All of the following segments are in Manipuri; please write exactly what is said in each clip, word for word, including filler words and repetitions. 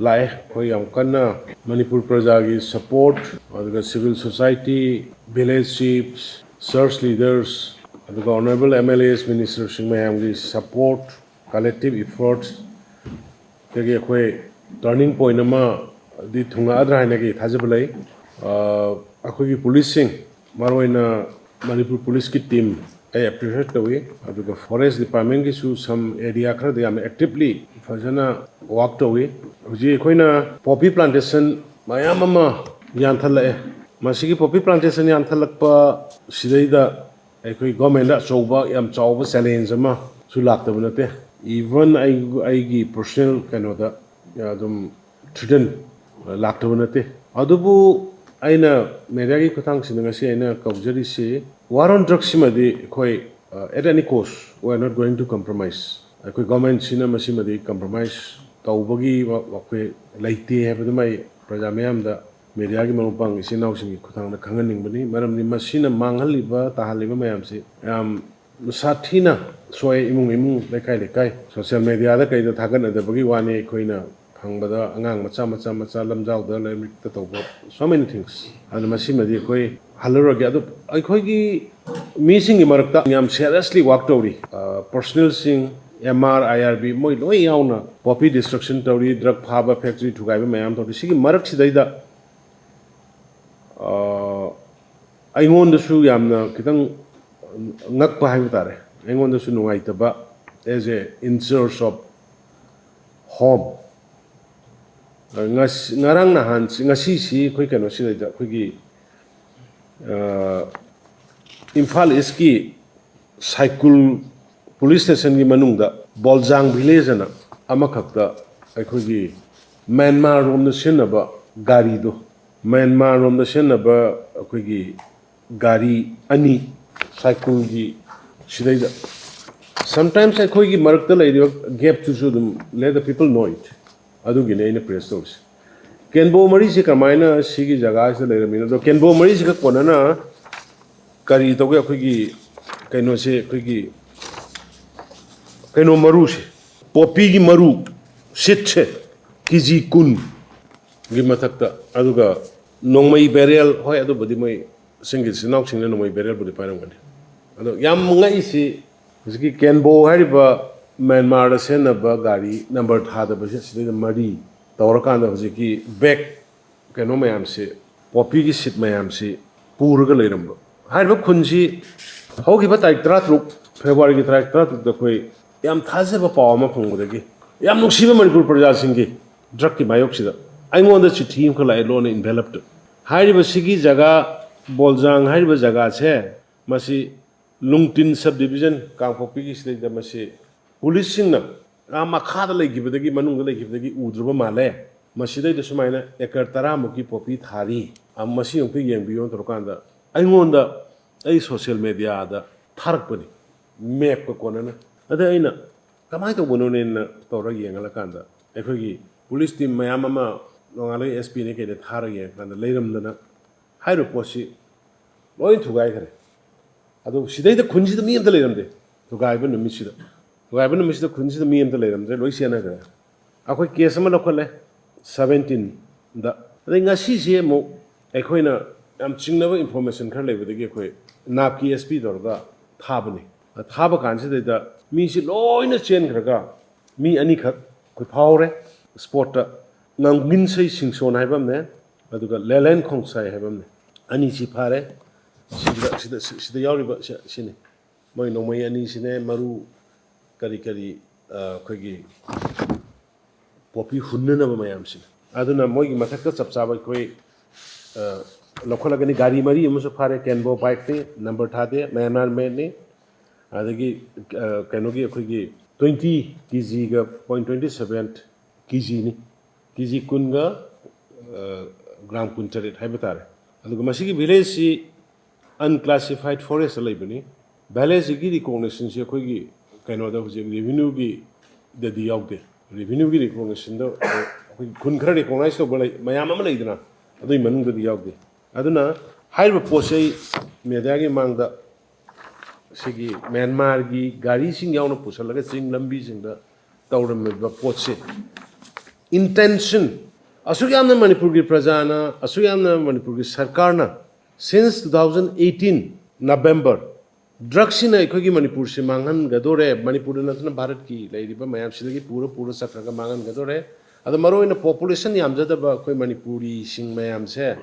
ꯂꯥꯛꯑꯦ꯫ ꯑꯩꯈꯣꯏ ꯌꯥꯝ ꯀꯟꯅ ꯃꯅꯤꯄꯨꯔ ꯄ꯭ꯔꯖꯥꯒꯤ ꯁꯄꯣꯔꯠ, ꯑꯗꯨꯒ civil society, village chiefs, church leaders, ꯑꯗꯨꯒ honourable M L As, ministerꯁꯤꯡ ꯃꯌꯥꯝꯒꯤ support, collective efforts ꯗꯒꯤ ꯑꯩꯈꯣꯏ turning point ꯑꯃꯗꯤ ꯊꯨꯡꯂꯛꯑꯗ꯭ꯔꯥ ꯍꯥꯏꯅꯒꯤ ꯊꯥꯖꯕ ꯂꯩ꯫ ꯑ, ꯑꯩꯈꯣꯏꯒꯤ ꯄꯨꯂꯤꯁꯁꯤꯡ, ꯃꯔꯨꯑꯣꯏꯅ ꯃꯅꯤꯄꯨꯔ ꯄꯨꯂꯤꯁꯀꯤ team ꯑꯩ appreciate ꯇꯧꯏ, ꯑꯗꯨꯒ forest departmentꯒꯤꯁꯨ some area ꯈꯔꯗ ꯌꯥꯝꯅ actively ꯐꯖꯅ work ꯇꯧꯏ꯫ ꯍꯧꯖꯤꯛ ꯑꯩꯈꯣꯏꯅ poppy plantation ꯃꯌꯥꯝ ꯑꯃ ꯌꯥꯟꯊꯠꯂꯛꯑꯦ꯫ ꯃꯁꯤꯒꯤ poppy plantation ꯌꯥꯟꯊꯠꯂꯛꯄ ꯁꯤꯗꯩꯗ ꯑꯩꯈꯣꯏ governmentꯗ ꯑꯆꯧꯕ, ꯌꯥꯝ ꯆꯥꯎꯕ challenge ꯑꯃꯁꯨ ꯂꯥꯛꯇꯕ ꯅꯠꯇꯦ꯫ Even ꯑꯩ, ꯑꯩꯒꯤ personal ꯀꯩꯅꯣꯗ ꯑꯗꯨꯝ threaten ꯂꯥꯛꯇꯕ ꯅꯠꯇꯦ꯫ ꯑꯗꯨꯕꯨ ꯑꯩꯅ mediaꯒꯤ ꯈꯨꯠꯊꯥꯡꯁꯤꯗ ꯉꯁꯤ ꯑꯩꯅ ꯀꯧꯖꯔꯤꯁꯤ, war on drugsꯁꯤꯃꯗꯤ ꯑꯩꯈꯣꯏ, uh, at any cost we are not going to compromise꯫ ꯑꯩꯈꯣꯏ governmentꯁꯤꯅ ꯃꯁꯤꯃꯗꯤ compromise ꯇꯧꯕꯒꯤ ꯋꯥ-, ꯋꯥꯈꯜ ꯂꯩꯇꯦ ꯍꯥꯏꯕꯗꯨꯃ ꯑꯩ ꯄ꯭ꯔꯖꯥ ꯃꯤꯌꯥꯝꯗ, mediaꯒꯤ ꯃꯔꯨꯞ ꯃꯄꯥꯡ ꯏꯆꯤꯟ ꯏꯅꯥꯎꯁꯤꯡꯒꯤ ꯈꯨꯠꯊꯥꯡꯗ ꯈꯪꯍꯟꯅꯤꯡꯕꯅꯤ꯫ ꯃꯔꯝꯗꯤ ꯃꯁꯤꯅ ꯃꯥꯡꯍꯜꯂꯤꯕ, ꯇꯥꯍꯜꯂꯤꯕ ꯃꯌꯥꯝꯁꯤ ꯌꯥꯝ ꯁꯥꯊꯤꯅ ꯁꯣꯛꯑꯦ꯫ ꯏꯃꯨꯡ ꯏꯃꯨꯡ, ꯂꯩꯀꯥꯏ ꯂꯩꯀꯥꯏ, social mediaꯗ ꯀꯩꯗ ꯊꯥꯒꯠꯅꯗꯕꯒꯤ ꯋꯥꯅꯤ꯫ ꯑꯩꯈꯣꯏꯅ ꯐꯪꯕꯗ ꯑꯉꯥꯡ ꯃꯆꯥ ꯃꯆꯥ ꯃꯆꯥ ꯂꯝꯖꯥꯎꯗ ꯂꯥꯏꯔꯤꯛꯇ ꯇꯧꯕ, so many things꯫ ꯑꯗꯨꯅ ꯃꯁꯤꯃꯗꯤ ꯑꯩꯈꯣꯏ ꯍꯜꯂꯔꯣꯏꯒꯦ꯫ ꯑꯗꯨ ꯑꯩꯈꯣꯏꯒꯤ ꯃꯤꯁꯤꯡꯒꯤ ꯃꯔꯛꯇ ꯌꯥꯝ seriously work ꯇꯧꯔꯤ꯫ ꯑ, personnelꯁꯤꯡ, M R, I R B, ꯃꯣꯏ ꯂꯣꯏ ꯌꯥꯎꯅ poppy destruction ꯇꯧꯔꯤ, drug ꯐꯥꯕ, factory ꯊꯨꯒꯥꯏꯕ ꯃꯌꯥꯝ ꯇꯧꯔꯤ꯫ ꯁꯤꯒꯤ ꯃꯔꯛꯁꯤꯗꯩꯗ, ꯑ, ꯑꯩꯉꯣꯟꯗꯁꯨ ꯌꯥꯝꯅ ꯈꯤꯇꯪ ꯉꯛꯄ ꯍꯥꯏꯕ ꯇꯥꯔꯦ, ꯑꯩꯉꯣꯟꯗꯁꯨ ꯅꯨꯡꯉꯥꯏꯇꯕ, as a in charge of home, ꯉꯁ-, ꯉꯔꯥꯡ ꯅꯍꯥꯟ, ꯉꯁꯤꯁꯤ ꯑꯩꯈꯣꯏ ꯀꯩꯅꯣꯁꯤꯗꯩꯗ, ꯑꯩꯈꯣꯏꯒꯤ, ꯑ, ꯏꯝꯐꯥꯜ ꯏꯁꯀꯤ ꯁꯥꯏꯀꯨꯜ ꯄꯨꯂꯤꯁ ꯁ꯭ꯇꯦꯁꯟꯒꯤ ꯃꯅꯨꯡꯗ ꯕꯣꯜꯖꯥꯡ village ꯑꯅ ꯑꯃꯈꯛꯇ ꯑꯩꯈꯣꯏꯒꯤ ꯃ꯭ꯌꯥꯟꯃꯥꯔ ꯔꯣꯝꯗ ꯁꯤꯖꯤꯟꯅꯕ ꯒꯥꯔꯤꯗꯣ, ꯃ꯭ꯌꯥꯟꯃꯥꯔ ꯔꯣꯝꯗ ꯁꯤꯖꯤꯟꯅꯕ ꯑꯩꯈꯣꯏꯒꯤ ꯒꯥꯔꯤ ꯑꯅꯤ ꯁꯥꯏꯀꯨꯜꯒꯤ ꯁꯤꯗꯩꯗ, sometimes ꯑꯩꯈꯣꯏꯒꯤ ꯃꯔꯛꯇ ꯂꯩꯔꯤꯕ gapꯇꯨꯁꯨ ꯑꯗꯨꯝ let the people know it꯫ ꯑꯗꯨꯒꯤꯅꯦ ꯑꯩꯅ press ꯇꯧꯔꯤꯁꯦ꯫ ꯀꯦꯟꯕꯣ ꯃꯔꯤꯁꯦ ꯀꯃꯥꯏꯅ ꯁꯤꯒꯤ ꯖꯒꯥꯁꯤꯗ ꯂꯩꯔꯝꯃꯤꯅꯣ? ꯑꯗꯣ ꯀꯦꯟꯕꯣ ꯃꯔꯤꯁꯤꯒ ꯀꯣꯟꯅꯅ ꯀꯔꯤ ꯇꯧꯒꯦ? ꯑꯩꯈꯣꯏꯒꯤ ꯀꯩꯅꯣꯁꯦ, ꯑꯩꯈꯣꯏꯒꯤ ꯀꯩꯅꯣ ꯃꯔꯨꯁꯦ, poppyꯒꯤ ꯃꯔꯨ, seedꯁꯦ, ꯀꯦ ꯖꯤ ꯀꯨꯟꯒꯤ ꯃꯊꯛꯇ, ꯑꯗꯨꯒ ꯅꯣꯡꯃꯩ ꯕꯦꯔꯦꯜ, ꯍꯣꯏ, ꯑꯗꯨꯕꯨꯗꯤ ꯃꯣꯏ ꯆꯤꯡꯒꯤ ꯏꯆꯤꯟ ꯏꯅꯥꯎꯁꯤꯡꯅ ꯅꯣꯡꯃꯩ ꯕꯦꯔꯦꯜꯕꯨꯗꯤ ꯄꯥꯏꯔꯝꯒꯅꯤ꯫ ꯑꯗꯣ ꯌꯥꯝ ꯉꯛꯏꯁꯤ, ꯍꯧꯖꯤꯛꯀꯤ ꯀꯦꯟꯕꯣ ꯍꯥꯏꯔꯤꯕ ꯃ꯭ꯌꯥꯟꯃꯥꯔꯗ ꯁꯤꯖꯤꯟꯅꯕ ꯒꯥꯔꯤ ꯅꯝꯕꯔ ꯊꯥꯗꯕꯁꯦ ꯁꯤꯗꯩꯗ ꯃꯔꯤ ꯇꯧꯔꯀꯥꯟꯗ ꯍꯧꯖꯤꯛꯀꯤ ꯕꯦꯛ ꯀꯩꯅꯣ ꯃꯌꯥꯝꯁꯤ, ꯄꯣꯄꯤꯒꯤ ꯁꯤꯠ ꯃꯌꯥꯝꯁꯤ ꯄꯨꯔꯒ ꯂꯩꯔꯝꯕ꯫ ꯍꯥꯏꯔꯤꯕ ꯈꯨꯟꯁꯤ ꯍꯧꯈꯤꯕ ꯇꯥꯔꯤꯛ ꯇꯔꯥꯇꯔꯨꯛ, ꯐꯦꯕ꯭ꯔꯨꯋꯥꯔꯤꯒꯤ ꯇꯥꯔꯤꯛ ꯇꯔꯥꯇꯔꯨꯛꯇ ꯑꯩꯈꯣꯏ ꯌꯥꯝ ꯊꯥꯖꯕ ꯄꯥꯎ ꯑꯃ ꯐꯪꯕꯗꯒꯤ, ꯌꯥꯝ ꯅꯨꯡꯁꯤꯕ ꯃꯅꯤꯄꯨꯔ ꯄ꯭ꯔꯖꯥꯁꯤꯡꯒꯤ ꯗ꯭ꯔꯛꯀꯤ ꯃꯥꯌꯣꯛꯁꯤꯗ ꯑꯩꯉꯣꯟꯗ ꯆꯤꯊꯤ ꯑꯃꯈꯛ ꯂꯥꯛꯑꯦ, ꯂꯣꯟꯅ ꯏꯟꯚꯦꯂꯞꯇ꯫ ꯍꯥꯏꯔꯤꯕꯁꯤꯒꯤ ꯖꯒꯥ, ꯕꯣꯜꯖꯥꯡ ꯍꯥꯏꯔꯤꯕ ꯖꯒꯥꯁꯦ, ꯃꯁꯤ ꯂꯨꯡꯇꯤꯟ ꯁꯕ ꯗꯤꯕꯤꯖꯟ, ꯀꯥꯡꯄꯣꯛꯄꯤꯒꯤ ꯁꯤꯗꯩꯗ ꯃꯁꯤ ꯄꯨꯂꯤꯁꯁꯤꯡꯅ ꯑꯥ ꯃꯈꯥꯗ ꯂꯩꯈꯤꯕꯗꯒꯤ, ꯃꯅꯨꯡꯗ ꯂꯩꯈꯤꯕꯗꯒꯤ ꯎꯗ꯭ꯔꯕ ꯃꯥꯜꯂꯦ꯫ ꯃꯁꯤꯗꯩꯗ ꯁꯨꯃꯥꯏꯅ ꯑꯦꯀꯔ ꯇꯔꯥꯃꯨꯛꯀꯤ ꯄꯣꯄꯤ ꯊꯥꯔꯤ, ꯑ, ꯃꯁꯤ ꯑꯃꯨꯛꯇ ꯌꯦꯡꯕꯤꯌꯣꯅ ꯇꯧꯔꯀꯥꯟꯗ ꯑꯩꯉꯣꯟꯗ, ꯑꯩ ꯁꯣꯁꯤꯌꯦꯜ ꯃꯦꯗꯤꯌꯥꯗ ꯊꯥꯔꯛꯄꯅꯤ, ꯃꯦꯞꯀ ꯀꯣꯟꯅꯅ꯫ ꯑꯗ ꯑꯩꯅ ꯀꯃꯥꯏꯅ ꯇꯧꯕꯅꯣꯅꯦꯅ ꯇꯧꯔꯒ ꯌꯦꯡꯍꯜꯂꯀꯥꯟꯗ ꯑꯩꯈꯣꯏꯒꯤ ꯄꯨꯂꯤꯁ ꯇꯤꯝ ꯃꯌꯥꯝ ꯑꯃ ꯅꯣꯡꯉꯥꯜꯂꯒ ꯑꯦꯁ ꯄꯤꯅꯦ ꯀꯩꯅꯦ ꯊꯥꯔꯒ ꯌꯦꯡꯉꯀꯥꯟꯗ ꯂꯩꯔꯝꯗꯅ ꯍꯥꯏꯔꯤꯕ ꯄꯣꯠꯁꯤ ꯂꯣꯏ ꯊꯨꯒꯥꯏꯈ꯭ꯔꯦ꯫ ꯑꯗꯣ ꯁꯤꯗꯩꯗ ꯈꯨꯟꯁꯤꯗ ꯃꯤ ꯑꯝꯇ ꯂꯩꯔꯝꯗꯦ, ꯊꯨꯒꯥꯏꯕ ꯅꯨꯃꯤꯠꯁꯤꯗ꯫ ꯊꯨꯒꯥꯏꯕ ꯅꯨꯃꯤꯠꯁꯤꯗ ꯈꯨꯟꯁꯤꯗ ꯃꯤ ꯑꯝꯇ ꯂꯩꯔꯝꯗ꯭ꯔꯦ, ꯂꯣꯏ ꯆꯦꯟꯅꯈ꯭ꯔꯦ꯫ ꯑꯩꯈꯣꯏ ꯀꯦꯁ ꯑꯃ ꯂꯧꯈꯠꯂꯦ, ꯁꯕꯦꯟꯇꯤꯟꯗ꯫ ꯑꯗꯩ ꯉꯁꯤꯁꯦ ꯑꯃꯨꯛ ꯑꯩꯈꯣꯏꯅ ꯌꯥꯝ ꯆꯤꯡꯅꯕ ꯏꯟꯐꯣꯔꯃꯦꯁꯟ ꯈꯔ ꯂꯩꯕꯗꯒꯤ ꯑꯩꯈꯣꯏ ꯅꯥꯞꯀꯤ ꯑꯦꯁ ꯄꯤ ꯇꯧꯔꯒ ꯊꯥꯕꯅꯤ꯫ ꯊꯥꯕ ꯀꯥꯟꯁꯤꯗꯩꯗ ꯃꯤꯁꯤ ꯂꯣꯏꯅ ꯆꯦꯟꯈ꯭ꯔꯒ ꯃꯤ ꯑꯅꯤꯈꯛ ꯑꯩꯈꯣꯏ ꯐꯥꯍꯧꯔꯦ ꯁ꯭ꯄꯣꯠꯇ꯫ ꯉꯥꯡꯒꯤꯟꯁꯩ ꯁꯤꯡꯁꯣꯟ ꯍꯥꯏꯕ ꯑꯃꯅꯦ, ꯑꯗꯨꯒ ꯂꯦꯂꯦꯟ ꯈꯣꯡꯁꯥꯏ ꯍꯥꯏꯕ ꯑꯃꯅꯦ꯫ ꯑꯅꯤꯁꯤ ꯐꯥꯔꯦ꯫ ꯁꯤꯗ, ꯁꯤꯗ, ꯁꯤꯗ ꯌꯥꯎꯔꯤꯕ ꯁꯤ-, ꯁꯤꯅꯤ꯫ ꯃꯣꯏ ꯅꯣꯡꯃꯩ ꯑꯅꯤꯁꯤꯅꯦ, ꯃꯔꯨ ꯀꯔꯤ ꯀꯔꯤ, ꯑ, ꯑꯩꯈꯣꯏꯒꯤ ꯄꯣꯄꯤ ꯍꯨꯟꯅꯅꯕ ꯃꯌꯥꯝꯁꯤꯅ꯫ ꯑꯗꯨꯅ ꯃꯣꯏꯒꯤ ꯃꯊꯛꯇ ꯆꯞ ꯆꯥꯕ ꯑꯩꯈꯣꯏ, ꯑ, ꯂꯧꯈꯠꯂꯒꯅꯤ꯫ ꯒꯥꯔꯤ ꯃꯔꯤ ꯑꯃꯁꯨ ꯐꯥꯔꯦ, ꯀꯦꯟꯕꯣ ꯕꯥꯏꯛꯅꯤ, ꯅꯝꯕꯔ ꯊꯥꯗꯦ, ꯃꯌꯥꯟꯃꯥꯔ ꯃꯦꯠꯅꯤ꯫ ꯑꯗꯒꯤ, ꯑ, ꯀꯩꯅꯣꯒꯤ ꯑꯩꯈꯣꯏꯒꯤ ꯇ꯭ꯋꯦꯟꯇꯤ ꯀꯦ ꯖꯤꯒ ꯄꯣꯏꯟ ꯇ꯭ꯋꯦꯟꯇꯤ ꯁꯕꯦꯟ ꯀꯦ ꯖꯤꯅꯤ꯫ ꯀꯦ ꯖꯤ ꯀꯨꯟꯒ, ꯑ, ꯒ꯭ꯔꯥꯝ ꯀꯨꯟꯇꯔꯦꯠ ꯍꯥꯏꯕ ꯇꯥꯔꯦ꯫ ꯑꯗꯨꯒ ꯃꯁꯤꯒꯤ ꯚꯤꯂꯦꯖꯁꯤ ꯑꯟꯀ꯭ꯂꯥꯁꯤꯐꯥꯏꯠ ꯐꯣꯔꯦꯁꯇ ꯂꯩꯕꯅꯤ꯫ ꯚꯤꯂꯦꯖꯁꯤꯒꯤ ꯔꯤꯀꯣꯛꯅꯤꯁꯟꯁꯤ ꯑꯩꯈꯣꯏꯒꯤ ꯀꯩꯅꯣꯗ ꯍꯧꯖꯤꯛ ꯔꯦꯚꯤꯅ꯭ꯌꯨꯒꯤꯗꯗꯤ ꯌꯥꯎꯗꯦ꯫ ꯔꯦꯚꯤꯅ꯭ꯌꯨꯒꯤ ꯔꯤꯀꯣꯛꯅꯤꯁꯟꯗ ꯑꯩꯈꯣꯏ ꯈꯨꯟ ꯈꯔ ꯔꯤꯀꯣꯛꯅꯥꯏꯁ ꯇꯧꯕ ꯂꯩ, ꯃꯌꯥꯝ ꯑꯃ ꯂꯩꯗꯅ, ꯑꯗꯨꯒꯤ ꯃꯅꯨꯡꯗꯗꯤ ꯌꯥꯎꯗꯦ꯫ ꯑꯗꯨꯅ ꯍꯥꯏꯔꯤꯕ ꯄꯣꯠꯁꯦ ꯑꯩ ꯃꯦꯗꯤꯌꯥꯒꯤ ꯃꯥꯡꯗ ꯁꯤꯒꯤ ꯃ꯭ꯌꯥꯟꯃꯥꯔꯒꯤ ꯒꯥꯔꯤꯁꯤꯡ ꯌꯥꯎꯅ ꯄꯨꯁꯜꯂꯒ ꯆꯤꯡ ꯂꯝꯕꯤꯁꯤꯡꯗ ꯇꯧꯔꯝꯃꯤꯕ ꯄꯣꯠꯁꯦ intention, ꯑꯁꯨꯛ ꯌꯥꯝꯅ ꯃꯅꯤꯄꯨꯔꯒꯤ ꯄ꯭ꯔꯖꯥꯅ, ꯑꯁꯨꯛ ꯌꯥꯝꯅ ꯃꯅꯤꯄꯨꯔꯒꯤ ꯁꯔꯀꯥꯔꯅ since two thousand eighteen November ꯗ꯭ꯔꯒꯁꯤꯅ ꯑꯩꯈꯣꯏꯒꯤ ꯃꯅꯤꯄꯨꯔꯁꯤ ꯃꯥꯡꯍꯟꯒꯗꯣꯔꯦ, ꯃꯅꯤꯄꯨꯔꯗ ꯅꯠꯇꯅ ꯚꯥꯔꯠꯀꯤ ꯂꯩꯔꯤꯕ ꯃꯌꯥꯝꯁꯤꯗꯒꯤ ꯄꯨꯔ ꯄꯨꯔ ꯆꯠꯈ꯭ꯔꯒ ꯃꯥꯡꯍꯟꯒꯗꯣꯔꯦ꯫ ꯑꯗꯣ ꯃꯔꯨꯑꯣꯏꯅ ꯄꯣꯄꯨꯂꯦꯁꯟ ꯌꯥꯝꯖꯗꯕ ꯑꯩꯈꯣꯏ ꯃꯅꯤꯄꯨꯔꯤꯁꯤꯡ ꯃꯌꯥꯝꯁꯦ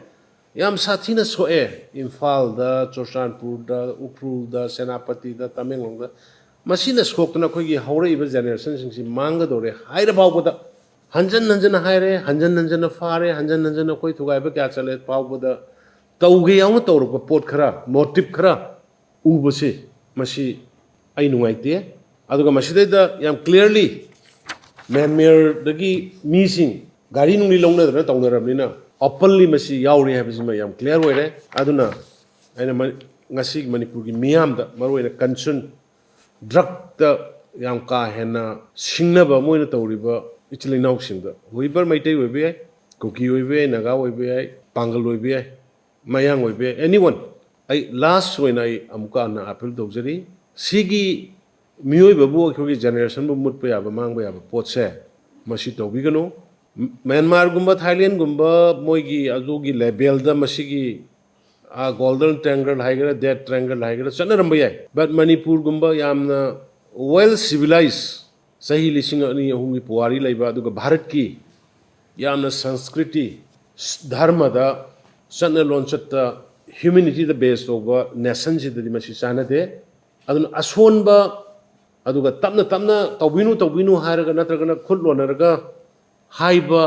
ꯌꯥꯝ ꯁꯥꯊꯤꯅ ꯁꯣꯛꯑꯦ꯫ ꯏꯝꯐꯥꯜꯗ, ꯆꯨꯔꯆꯥꯟꯄꯨꯔꯗ, ꯎꯈ꯭ꯔꯨꯜꯗ, ꯁꯦꯅꯥꯄꯇꯤꯗ, ꯇꯃꯦꯡꯂꯣꯡꯗ ꯃꯁꯤꯅ ꯁꯣꯛꯇꯅ ꯑꯩꯈꯣꯏꯒꯤ ꯍꯧꯔꯛꯏꯕ ꯖꯦꯅꯦꯔꯦꯁꯟꯁꯤꯡꯁꯤ ꯃꯥꯡꯒꯗꯧꯔꯦ ꯍꯥꯏꯔ ꯐꯥꯎꯕꯗ ꯍꯟꯖꯟ ꯍꯟꯖꯟꯅ ꯍꯥꯏꯔꯦ, ꯍꯟꯖꯟ ꯍꯟꯖꯟꯅ ꯐꯥꯔꯦ, ꯍꯟꯖꯟ ꯍꯟꯖꯟꯅ ꯑꯩꯈꯣꯏ ꯊꯨꯒꯥꯏꯕ ꯀꯌꯥ ꯆꯠꯂꯦ ꯐꯥꯎꯕꯗ ꯇꯧꯒꯦ ꯌꯥꯎꯅ ꯇꯧꯔꯛꯄ ꯄꯣꯠ ꯈꯔ, ꯃꯣꯇꯤꯞ ꯈꯔ ꯎꯕꯁꯤ, ꯃꯁꯤ ꯑꯩ ꯅꯨꯡꯉꯥꯏꯇꯦ꯫ ꯑꯗꯨꯒ ꯃꯁꯤꯗꯩꯗ ꯌꯥꯝ ꯀ꯭ꯂꯤꯌꯥꯔꯂꯤ ꯃ꯭ꯌꯥꯟꯃꯥꯔꯗꯒꯤ ꯃꯤꯁꯤꯡ ꯒꯥꯔꯤ ꯅꯨꯡꯂꯤ ꯂꯧꯅꯗꯅ ꯇꯧꯅꯔꯕꯅꯤꯅ ꯑꯣꯄꯟꯂꯤ ꯃꯁꯤ ꯌꯥꯎꯔꯤ ꯍꯥꯏꯕꯁꯤꯃ ꯌꯥꯝ ꯀ꯭ꯂꯤꯌꯥꯔ ꯑꯣꯏꯔꯦ꯫ ꯑꯗꯨꯅ ꯑꯩꯅ ꯃ-, ꯉꯁꯤ ꯃꯅꯤꯄꯨꯔꯒꯤ ꯃꯤꯌꯥꯝꯗ ꯃꯔꯨꯑꯣꯏꯅ ꯀꯟꯁꯔꯟ ꯗ꯭ꯔꯛꯇ ꯌꯥꯝ ꯀꯥ ꯍꯦꯟꯅ ꯁꯤꯡꯅꯕ ꯑꯃ ꯑꯣꯏꯅ ꯇꯧꯔꯤꯕ ꯏꯆꯤꯜ ꯏꯅꯥꯎꯁꯤꯡꯗ, ꯋꯤꯕꯔ ꯃꯩꯇꯩ ꯑꯣꯏꯕ ꯌꯥꯏ, ꯀꯨꯀꯤ ꯑꯣꯏꯕ ꯌꯥꯏ, ꯅꯥꯒꯥ ꯑꯣꯏꯕ ꯌꯥꯏ, ꯄꯥꯡꯒꯜ ꯑꯣꯏꯕ ꯌꯥꯏ, ꯃꯌꯥꯡ ꯑꯣꯏꯕ ꯌꯥꯏ, ꯑꯦꯅꯤ ꯋꯟ, ꯑꯩ ꯂꯥꯁ ꯑꯣꯏꯅ ꯑꯩ ꯑꯃꯨꯛꯀ ꯍꯟꯅ ꯑꯄꯤꯜ ꯇꯧꯖꯔꯤ꯫ ꯁꯤꯒꯤ ꯃꯤꯑꯣꯏꯕꯕꯨ, ꯑꯩꯈꯣꯏꯒꯤ ꯖꯦꯅꯦꯔꯦꯁꯟꯕꯨ ꯃꯨꯠꯄ ꯌꯥꯕ, ꯃꯥꯡꯕ ꯌꯥꯕ ꯄꯣꯠꯁꯦ ꯃꯁꯤ ꯇꯧꯕꯤꯒꯅꯨ꯫ ꯃ꯭ꯌꯥꯟꯃꯥꯔꯒꯨꯝꯕ, ꯊꯥꯏꯂꯦꯟꯒꯨꯝꯕ ꯃꯣꯏꯒꯤ ꯑꯗꯨꯒꯤ ꯂꯦꯕꯦꯜꯗ ꯃꯁꯤꯒꯤ ꯒꯣꯜꯗꯟ ꯇ꯭ꯔꯥꯏꯡꯒꯜ ꯍꯥꯏꯒꯦꯔꯥ, ꯗꯦꯠ ꯇ꯭ꯔꯥꯏꯡꯒꯜ ꯍꯥꯏꯒꯦꯔꯥ ꯆꯠꯅꯔꯝꯕ ꯌꯥꯏ꯫ ꯕꯠ ꯃꯅꯤꯄꯨꯔꯒꯨꯝꯕ ꯌꯥꯝꯅ ꯋꯦꯜ ꯁꯤꯚꯤꯂꯥꯏꯖ, ꯆꯍꯤ ꯂꯤꯁꯤꯡ ꯑꯅꯤ ꯑꯍꯨꯝꯒꯤ ꯄꯨꯋꯥꯔꯤ ꯂꯩꯕ, ꯑꯗꯨꯒ ꯚꯥꯔꯠꯀꯤ ꯌꯥꯝꯅ ꯁꯪꯁꯀ꯭ꯔꯤꯇꯤ, ꯙꯔꯃꯗ, ꯆꯠꯅ ꯂꯣꯟꯆꯠꯇ, ꯍ꯭ꯌꯨꯃꯦꯅꯤꯇꯤꯗ ꯕꯦꯁ ꯇꯧꯕ ꯅꯦꯁꯟꯁꯤꯗꯗꯤ ꯃꯁꯤ ꯆꯥꯟꯅꯗꯦ꯫ ꯑꯗꯨꯅ ꯑꯁꯣꯟꯕ, ꯑꯗꯨꯒ ꯇꯞꯅ ꯇꯞꯅ ꯇꯧꯕꯤꯅꯨ, ꯇꯧꯕꯤꯅꯨ ꯍꯥꯏꯔꯒ, ꯅꯠꯇ꯭ꯔꯒꯅ ꯈꯨꯠ ꯂꯣꯟꯅꯔꯒ ꯍꯥꯏꯕ,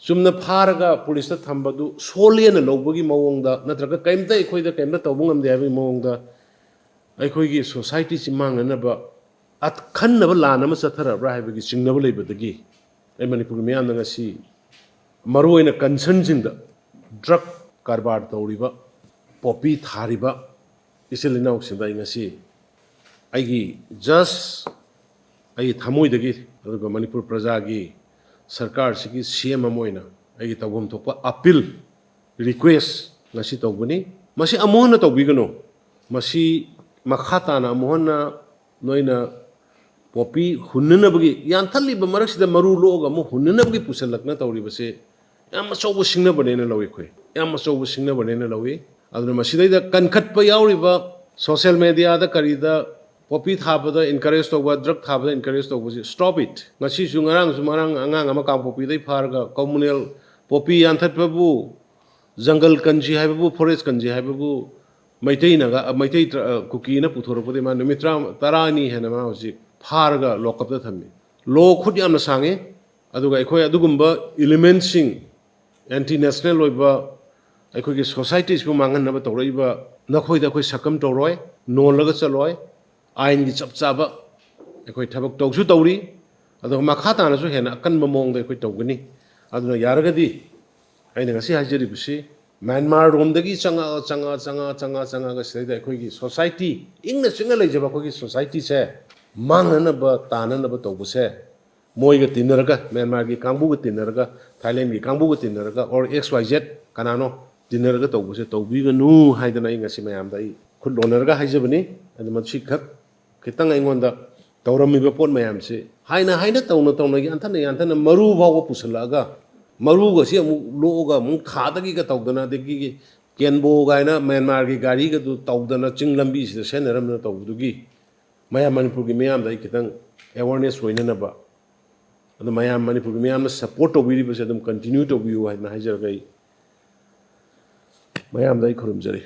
ꯆꯨꯝꯅ ꯐꯥꯔꯒ ꯄꯨꯂꯤꯁꯇ ꯊꯝꯕꯗꯨ ꯁꯣꯜꯂꯦꯅ ꯂꯧꯕꯒꯤ ꯃꯑꯣꯡꯗ, ꯅꯠꯇ꯭ꯔꯒ ꯀꯔꯤꯝꯇ ꯑꯩꯈꯣꯏꯗ ꯀꯔꯤꯝꯇ ꯇꯧꯕ ꯉꯝꯗꯦ ꯍꯥꯏꯕꯒꯤ ꯃꯑꯣꯡꯗ ꯑꯩꯈꯣꯏꯒꯤ ꯁꯣꯁꯥꯏꯇꯤꯁꯤ ꯃꯥꯡꯅꯅꯕ ꯑꯈꯟꯅꯕ ꯂꯥꯟ ꯑꯃ ꯆꯠꯊꯔꯕ꯭ꯔꯥ ꯍꯥꯏꯕꯒꯤ ꯆꯤꯡꯅꯕ ꯂꯩꯕꯗꯒꯤ ꯑꯩ ꯃꯅꯤꯄꯨꯔꯒꯤ ꯃꯤꯌꯥꯝꯗ ꯉꯁꯤ ꯃꯔꯨꯑꯣꯏꯅ ꯀꯟꯁꯔꯟꯁꯤꯡꯗ, ꯗ꯭ꯔꯒ ꯀꯔꯕꯥꯔ ꯇꯧꯔꯤꯕ, ꯄꯣꯄꯤ ꯊꯥꯔꯤꯕ ꯏꯆꯤꯜ ꯏꯅꯥꯎꯁꯤꯡꯗ ꯑꯩ ꯉꯁꯤ ꯑꯩꯒꯤ ꯖꯁ ꯑꯩꯒꯤ ꯊꯃꯣꯏꯗꯒꯤ, ꯑꯗꯨꯒ ꯃꯅꯤꯄꯨꯔ ꯄ꯭ꯔꯖꯥꯒꯤ, ꯁꯔꯀꯥꯔꯁꯤꯒꯤ ꯁꯤ ꯑꯦꯝ ꯑꯃ ꯑꯣꯏꯅ ꯑꯩꯒꯤ ꯇꯧꯐꯝ ꯊꯣꯛꯄ ꯑꯄꯤꯜ, ꯔꯤꯀ꯭ꯋꯦꯁ ꯉꯁꯤ ꯇꯧꯕꯅꯤ꯫ ꯃꯁꯤ ꯑꯃꯨꯛ ꯍꯟꯅ ꯇꯧꯕꯤꯒꯅꯨ꯫ ꯃꯁꯤ ꯃꯈꯥ ꯇꯥꯅ ꯑꯃꯨꯛ ꯍꯟꯅ ꯅꯣꯏꯅ ꯄꯣꯄꯤ ꯍꯨꯟꯅꯅꯕꯒꯤ, ꯌꯥꯟꯊꯠꯂꯤꯕ ꯃꯔꯛꯁꯤꯗ ꯃꯔꯨ ꯂꯣꯛꯑꯒ ꯑꯃꯨꯛ ꯍꯨꯟꯅꯅꯕꯒꯤ ꯄꯨꯁꯜꯂꯛꯅ ꯇꯧꯔꯤꯕꯁꯦ ꯌꯥꯝ ꯑꯆꯧꯕ ꯁꯤꯡꯅꯕꯅꯦꯅ ꯂꯧꯏ ꯑꯩꯈꯣꯏ꯫ ꯌꯥꯝ ꯑꯆꯧꯕ ꯁꯤꯡꯅꯕꯅꯦꯅ ꯂꯧꯏ꯫ ꯑꯗꯨꯅ ꯃꯁꯤꯗꯩꯗ ꯀꯟꯈꯠꯄ ꯌꯥꯎꯔꯤꯕ social mediaꯗ ꯀꯔꯤꯗ ꯄꯣꯄꯤ ꯊꯥꯕꯗ encourage ꯇꯧꯕ, drug ꯊꯥꯕꯗ encourage ꯇꯧꯕꯁꯤ, stop it꯫ ꯉꯁꯤꯁꯨ, ꯉꯔꯥꯡꯁꯨ, ꯉꯔꯥꯡ ꯑꯉꯥꯡ ꯑꯃ ꯀꯥꯡꯄꯣꯛꯄꯤꯗꯩ ꯐꯥꯔꯒ ꯀꯧꯃꯨꯅꯦꯜ ꯄꯣꯄꯤ ꯌꯥꯟꯊꯠꯄꯕꯨ, ꯖꯪꯒꯜ ꯀꯟꯁꯤ ꯍꯥꯏꯕꯕꯨ, forest ꯀꯟꯁꯤ ꯍꯥꯏꯕꯕꯨ ꯃꯩꯇꯩ ꯅꯥꯒꯥ, ꯃꯩꯇꯩ ꯇ꯭ꯔ-, ꯀꯨꯀꯤꯅ ꯄꯨꯊꯣꯔꯛꯄꯗꯒꯤ ꯃꯥ ꯅꯨꯃꯤꯠ ꯇꯔꯥ, ꯇꯔꯥꯅꯤ ꯍꯦꯟꯅ ꯃꯥ ꯍꯧꯖꯤꯛ ꯐꯥꯔꯒ lockupꯇ ꯊꯝꯃꯤ꯫ Law ꯈꯨꯠ ꯌꯥꯝꯅ ꯁꯥꯡꯉꯤ꯫ ꯑꯗꯨꯒ ꯑꯩꯈꯣꯏ ꯑꯗꯨꯒꯨꯝꯕ elementꯁꯤꯡ, anti national ꯑꯣꯏꯕ, ꯑꯩꯈꯣꯏꯒꯤ societyꯁꯤꯕꯨ ꯃꯥꯡꯍꯟꯅꯕ ꯇꯧꯔꯛꯏꯕ ꯅꯈꯣꯏꯗ ꯑꯩꯈꯣꯏ ꯁꯛꯀꯝ ꯇꯧꯔꯣꯏ, ꯅꯣꯜꯂꯒ ꯆꯠꯂꯣꯏ꯫ ꯑꯥꯏꯟꯒꯤ ꯆꯞ ꯆꯥꯕ ꯑꯩꯈꯣꯏ ꯊꯕꯛ ꯇꯧꯁꯨ ꯇꯧꯔꯤ꯫ ꯑꯗꯨꯒ ꯃꯈꯥ ꯇꯥꯅꯁꯨ ꯍꯦꯟꯅ ꯑꯀꯟꯕ ꯃꯑꯣꯡꯗ ꯑꯩꯈꯣꯏ ꯇꯧꯒꯅꯤ꯫ ꯑꯗꯨꯅ ꯌꯥꯔꯒꯗꯤ ꯑꯩꯅ ꯉꯁꯤ ꯍꯥꯏꯖꯔꯤꯕꯁꯤ, ꯃ꯭ꯌꯥꯟꯃꯥꯔ ꯔꯣꯝꯗꯒꯤ ꯆꯪꯉꯛꯑ, ꯆꯪꯉꯛꯑ, ꯆꯪꯉꯛꯑ, ꯆꯪꯉꯛꯑꯒ ꯁꯤꯗꯩꯗ ꯑꯩꯈꯣꯏꯒꯤ society, ꯏꯪꯅ ꯆꯤꯛꯅ ꯂꯩꯖꯕ ꯑꯩꯈꯣꯏꯒꯤ societyꯁꯦ ꯃꯥꯡꯅꯅꯕ, ꯇꯥꯅꯅꯕ ꯇꯧꯕꯁꯦ, ꯃꯣꯏꯒ ꯇꯤꯟꯅꯔꯒ, ꯃ꯭ꯌꯥꯟꯃꯥꯔꯒꯤ ꯀꯥꯡꯕꯨꯒ ꯇꯤꯟꯅꯔꯒ, ꯊꯥꯏꯂꯦꯟꯒꯤ ꯀꯥꯡꯕꯨꯒ ꯇꯤꯟꯅꯔꯒ, or X Y Z ꯀꯅꯥꯅꯣ ꯇꯤꯟꯅꯔꯒ ꯇꯧꯕꯁꯦ ꯇꯧꯕꯤꯒꯅꯨ ꯍꯥꯏꯗꯅ ꯑꯩ ꯉꯁꯤ ꯃꯌꯥꯝꯗ ꯑꯩ ꯈꯨꯠ ꯂꯣꯟꯅꯔꯒ ꯍꯥꯏꯖꯕꯅꯤ꯫ ꯑꯗꯨ ꯃꯁꯤꯈꯛ ꯈꯤꯇꯪ ꯑꯩꯉꯣꯟꯗ ꯇꯧꯔꯝꯃꯤꯕ ꯄꯣꯠ ꯃꯌꯥꯝꯁꯤ ꯍꯥꯏꯅ ꯍꯥꯏꯅ, ꯇꯧꯅ ꯇꯧꯅ, ꯌꯥꯟꯊꯅ ꯌꯥꯟꯊꯅ ꯃꯔꯨ ꯐꯥꯎꯕ ꯄꯨꯁꯜꯂꯛꯑꯒ, ꯃꯔꯨꯒꯁꯤ ꯑꯃꯨꯛ ꯂꯣꯛꯑꯒ ꯑꯃꯨꯛ ꯊꯥꯗꯒꯤꯒ ꯇꯧꯗꯅ, ꯑꯗꯒꯤ ꯀꯦꯟꯕꯣ ꯀꯥꯏꯅ ꯃ꯭ꯌꯥꯟꯃꯥꯔꯒꯤ ꯒꯥꯔꯤꯒꯗꯨ ꯇꯧꯗꯅ ꯆꯤꯡ ꯂꯝꯕꯤꯁꯤꯗ ꯁꯦꯟꯅꯔꯝꯗꯅ ꯇꯧꯕꯗꯨꯒꯤ ꯃꯌꯥꯝ, ꯃꯅꯤꯄꯨꯔꯒꯤ ꯃꯤꯌꯥꯝꯗ ꯑꯩ ꯈꯤꯇꯪ awareness ꯑꯣꯏꯅꯅꯕ, ꯑꯗꯨ ꯃꯌꯥꯝ, ꯃꯅꯤꯄꯨꯔꯒꯤ ꯃꯤꯌꯥꯝꯅ support ꯇꯧꯕꯤꯔꯤꯕꯁꯦ ꯑꯗꯨꯝ continue ꯇꯧꯕꯤꯌꯨ ꯍꯥꯏꯗꯅ ꯍꯥꯏꯖꯔꯒ ꯑꯩ ꯃꯌꯥꯝꯗ ꯑꯩ ꯈꯨꯔꯨꯝꯖꯔꯤ꯫